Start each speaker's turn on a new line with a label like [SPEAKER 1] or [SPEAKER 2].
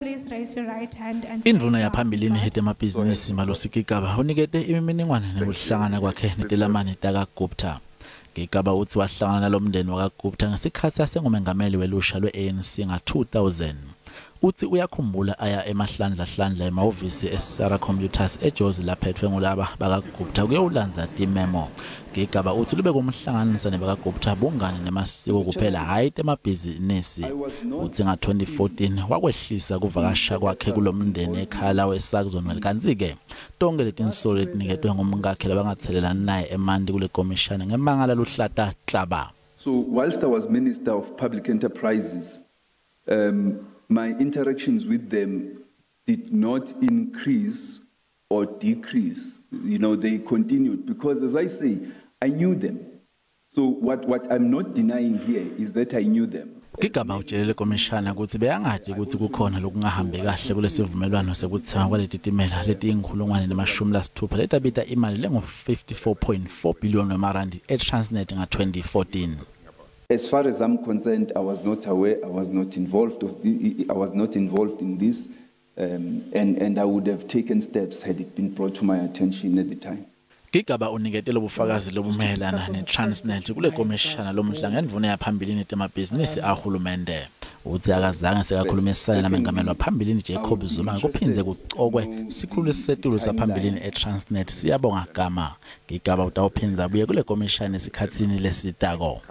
[SPEAKER 1] Please raise your right hand and say,
[SPEAKER 2] Indvuna
[SPEAKER 1] "So help me
[SPEAKER 2] yaphambilini
[SPEAKER 1] God."
[SPEAKER 2] yetemabhizinisi Malusi Gigaba unikete imininingwane nekuhlangana kwakhe netelamani takaGupta. Gigaba utsi wahlangana nalomndeni wakaGupta ngesikhatsi asengumengameli welusha lwe-ANC nga-2000. Utsi uyakhumbula aya emahlandlahlandla emahhovisi eSara Computers eJozi laphetfwe ngulaba bakaGupta kuyewulandza timemo. Gigaba utsi lube kumhlanganisa nebakaGupta bungani nemasiko kuphela hhayi temabhizinisi. Utsi nga-2014 wakwehlisa kuvakasha kwakhe kulomndeni ekhaya lawo eSaxonville kantsi-ke tonkhe letinsolo letiniketwe ngumkakhe labangatselelani naye emanti kule komishane ngemanga laluhlata klaba.
[SPEAKER 3] So whilst I was Minister of Public Enterprises, my interactions with them did not increase or decrease. They continued because, as I say, I knew them. So what I'm not denying here is that I knew them.
[SPEAKER 2] Gigaba utjele lekomishana kutsi bekangati kutsi kukhona lokungahambi kahle kulesivumelwano sekutsengwa kwaletitimela letiyinkhulungwane nemashumi lasitfupha letabita imali lengu-54.4 billion wemarandi eTransnet nga-2014.
[SPEAKER 3] As far as I'm concerned, I was not aware, I was not involved, I was not involved in this, and I would have taken steps had it been brought to my attention at the time.
[SPEAKER 2] Gigaba unikete lobufakazi lobumayelana neTransnet kule komishana lomhla ngendvuna yaphambilini yetemabhizinisi ahulumende. Utsi akazange sekakhulumisane namengameli waphambilini Jacob Zuma ngekuphindze kucokwe sikhulu lesisetulu saphambilini eTransnet Siyabonga Gama. Gigaba utawuphindza abuye kule komishana esikhatsini lesitako.